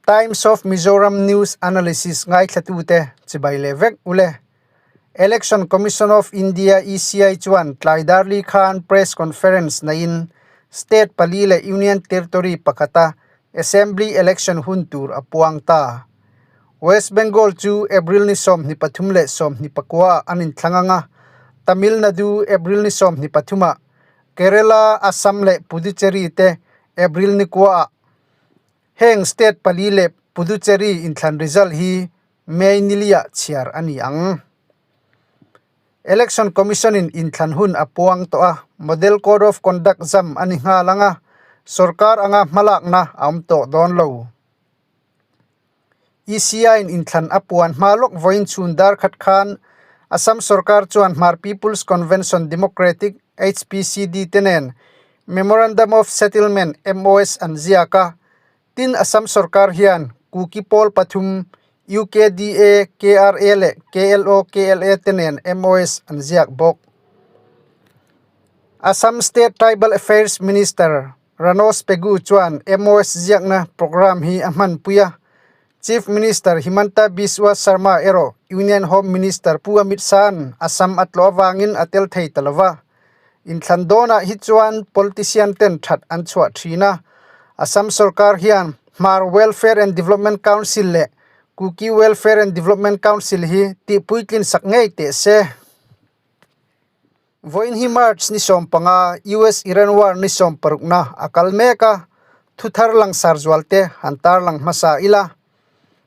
Times of Mizoram News Analysis ngaithlatute chibai leh vek ule. Election Commission of India, ECI, chuan tlai darli khan press conference neiin state pali leh union territory pakhata assembly election hun tur a puang ta. West Bengal chu April ni 23 leh 24 ah an inthlang ang a, Tamil Nadu April ni 23 ah, Kerala, Assam leh Puducherry te April ni kua ah. Heng state pali leh Puducherry inthlan result hi May niliah chhiar a ni ang. Election Commission-in inthlan hun a puang tawh a, Model Code of Conduct zam a ni nghal ang a, sorkar anga hmalakna a awm tawh dawn lo. ECI-in inthlan a puan hma lawk vawiin chhun dar khat khan Assam sorkar chuan Hmar People's Convention Democratic, HPCD, te nen Memorandum of Settlement, MOS, an ziak a, tin Assam sorkar hian Kuki pawl pathum, UKDA, KRA leh KLO, KLA te nen MOS an ziak bawk. Assam State Tribal Affairs Minister Ranoj Pegu chuan MOS ziakna programme hi a hmanpui a, Chief Minister Himanta Biswa Sarma erawh Union Home Minister Pu Amit Shah-a'n Assam a tlawh avangin a tel thei ta lo va. Inthlan dawnah hi chuan politician ten that an chhuah thin a, Assam sorkar hian Hmar Welfare and Development Council leh Kuki Welfare and Development Council hi tihpuitlin sak ngei teh se. Vawiin hi March ni 15, US-Iran War ni 60na a kal mek a, thuthar langsar zualte han tarlang hmasa ila.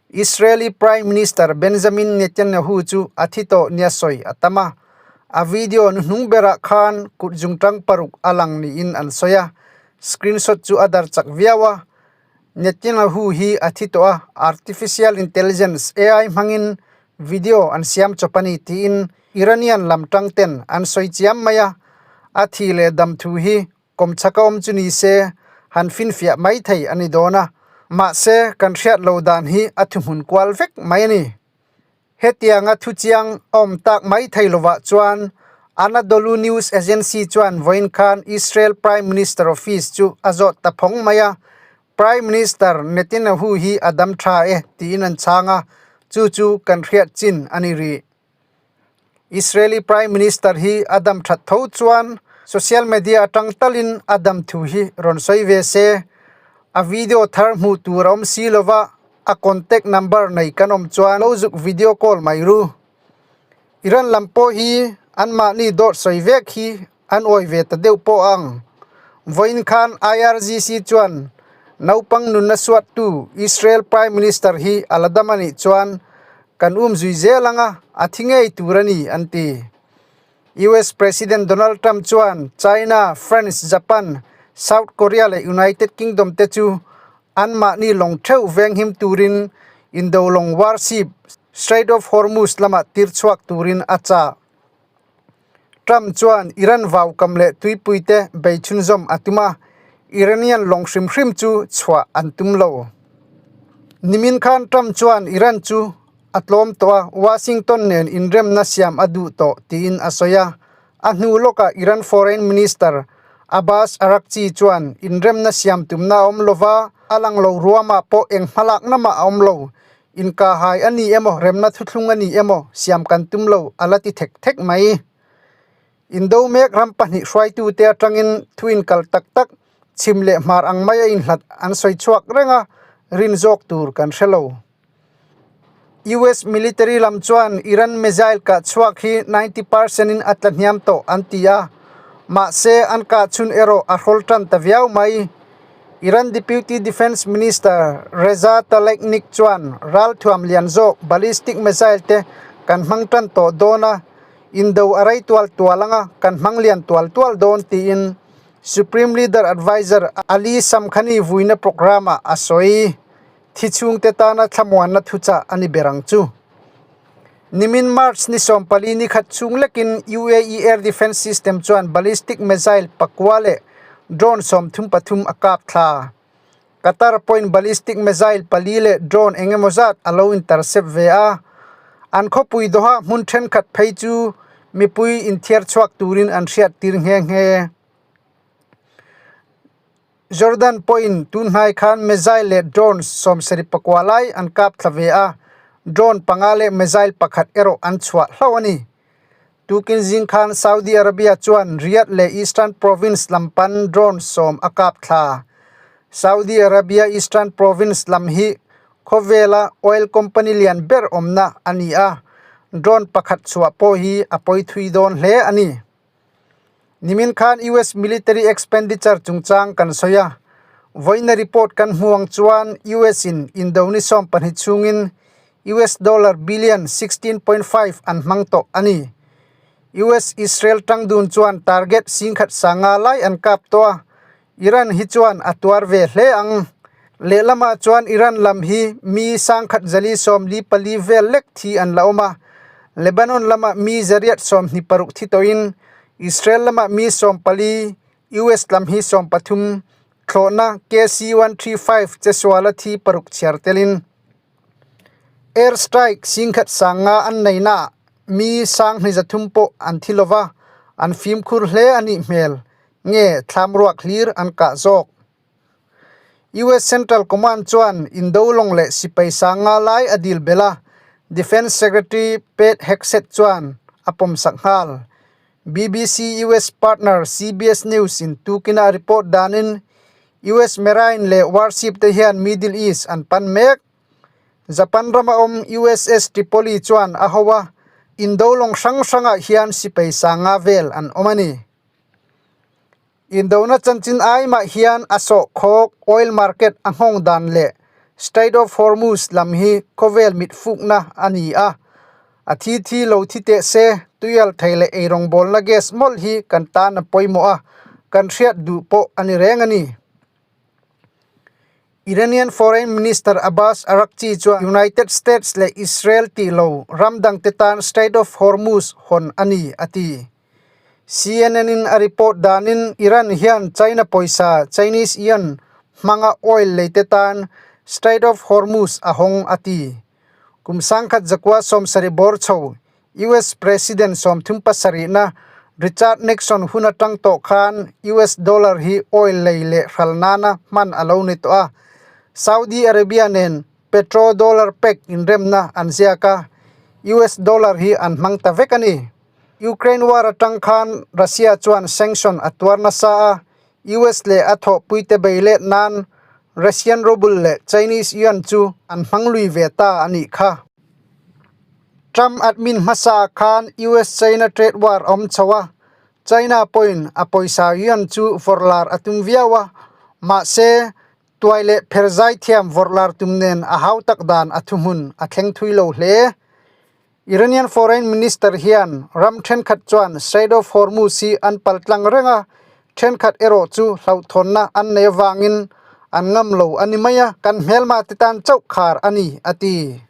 Israeli Prime Minister Benjamin Netanyahu chu a thi tawh nia sawi a tam a, a video nuhnung berah khan kut zungtang paruk a lang niin an sawi a, screenshot chu a dar chak viau a. Netanyahu hi a thi tawh a, artificial intelligence, AI, hmangin video an siam chawp a ni tiin Iranian lam tang ten an sawi chiam mai a, a thi leh dam thu hi kawmchhaka awm chu ni se han finfiah mai thei a ni dawn a, mahse kan hriat lo dan hi a thuhmun kual vek mai a ni. Hetianga thu chiang a awm tak mai thei lovah chuan Anadolu News Agency chuan vawiin khan Israel Prime Minister Office chu a zawt ta phawng mai a, Prime Minister Netanyahu hi a dam tha e tiin an chhang a, chu chu kan hriat chin a ni rih. Israeli Prime Minister hi a dam that tho chuan social media atang talin a dam thu hi rawn sawi ve se. A video thar hmuh tur a awm si lova, a contact number nei kan awm chuan lo zuk video call mai ru. Iran lam pawh hi anmahni dawt sawi vek hi An awi ve ta deuh pawh ang. Vawiin khan IRGC chuan naupang nunna suattu Israel Prime Minister hi a la dam a nih chuan kan um zui zel ang a, a thi ngei tur a ni, an ti. US President Donald Trump chuan China, France, Japan, South Korea leh United Kingdom te chu anmahni lawng theuh venghim turin indo lawng warship Strait of Hormuz lamah tir chhuak turin a chah. Trump chuan Iran vaukam leh tuipuite bei chhunzawm a tum a, Iranian lawng hrim hrim chu chhuah an tum lo. Nimin khan Trump chuan Iran chu a tlawm tawh a, Washington nen inremna siam a duh tawh tiin a sawi a. A hnu lawkah Iran Foreign Minister Abbas Araghchi chuan inremna siam tumna a awm lova, a lang lo ruamah pawh eng hmalakna mah a awm lo. Inkahhai a ni emaw, remna thuthlung a ni emaw, siam kan tum lo, a la ti thek thek mai. Indo mek ram pahnih hruaitute atangin thu inkal tak tak, chhim leh hmar ang mai a inhlat an sawi chhuak reng a, rin zawk tur kan hre lo. US military lam chuan Iran missile kah chhuak hi 90 percent in a tla hniam tawh an ti a, mahse an kah chhun erawh a hrawl tan ta viau mai. Iran Deputy Defence Minister Reza Taleknik chuan ralthuam lian zawk ballistic missile te kan hmang tan tawh dawn a, indo a rei tual tual anga kan hmang lian tual tual dawn tiin Supreme Leader Adviser Ali Shamkhani vuina programme-ah a sawi. Thi chhungte tana thlamuanna thuchah a ni ber ang chu. Nimin March ni 14 ni khat chhung lekin UAE Air Defence System chuan ballistic missile pakua leh drone 33 a kap thla. Qatar pawhin ballistic missile pali leh drone eng emaw zat a lo intercept ve a. An khawpui Doha hmun thenkhat phei chu mipui inthiar chhuak turin an hriattir nghe nghe. Jordan pawhin tun hnai khan missile leh drones 74 lai an kap thla ve a, drone panga leh missile pakhat erawh an chhuah hlauh a ni. Tukin zing khan Saudi Arabia chuan Riyadh leh Eastern Province lam pan drone 10 a kap thla. Saudi Arabia Eastern Province lam hi khawvela oil company lian ber awmna a ni a, drone pakhat chhuah pawh hi a pawi thui dawn hle a ni. Nimin khan US military expenditure chungchang kan sawi a, vawiina report kan hmu ang chuan US in Indoni 12 chhungin US dollar billion 16.5 an hmang tawh a ni. US Israel tangdun chuan target 1050 lai an kap tawh a, Iran hi chuan a tuar ve hle ang. Lehlamah chuan Iran lam hi mi 1144 vel lek thi an la awm a, Lebanon lamah mi 826 thi tawhin Israel lamah mi 14, US lam hi 13, thlawhna KC-135 chesuala thi paruk chhiar telin. Air strike 1050 an neihnaah mi 2300 pawh an thi lova, an fimkhur hle a nih hmel. Nge thlam ruak hlir an kah zawk? US Central Command chuan indo lawng leh sipai 50 lai a dil belh a, Defence Secretary Pete Hegseth chuan a pawmsak nghal. BBC US partner CBS News in tukina a report danin US Marine leh warship te hian Middle East an pan mek. Japan rama awm USS Tripoli chuan a ho a, indo lawng hrang hrangah hian sipai 50 vel an awm a ni. Indona chanchin ai mah hian a sawhkhawk oil market a nghawng dan leh Strait of Hormuz lam hi khawvel mit fukna a ni a, a thi thi lo thi teh se tuial thei leh eirawngbawlna gas mawlh hi kan tan a pawimawh a, kan hriat duh pawh a ni reng a ni. Iranian Foreign Minister Abbas Araghchi chuan United States leh Israel tih lo ram dangte tan Strait of Hormuz hawn a ni, a ti. CNN in a report danin Iran hian China pawisa, Chinese yuan, hmanga oil leite tan Strait of Hormuz a hawng a ti. Kum 1970 bawr chho US President 37na Richard Nixon hun atang tawh khan US dollar hi oil lei leh hral nana hman a lo ni tawh a. Saudi Arabia nen petrodollar pact inremna an ziak a, US dollar hi an hmang ta vek a ni. Ukraine war atang khan Russia chuan sanction a tuar nasa a, US leh a thawhpuite bei let nan Russian ruble leh Chinese yuan chu an hmang lui ve ta a nih kha. Trump admin hmasa khan US-China trade war a awm chho a, China pawhin a pawisa yuan chu vawrh lar a tum viau a, mahse tuai leh pher zai thiam vawrh lar tum nen a hau tak dan a thuhmun a thleng thui lo hle. Iranian Foreign Minister hian ram thenkhat chuan Strait of Hormuz hi an pal tlang reng a, thenkhat erawh chu hlauhthawnna an nei avangin an ngam lo a ni mai a, kan hmelma te tan chauh khar a ni, a ti.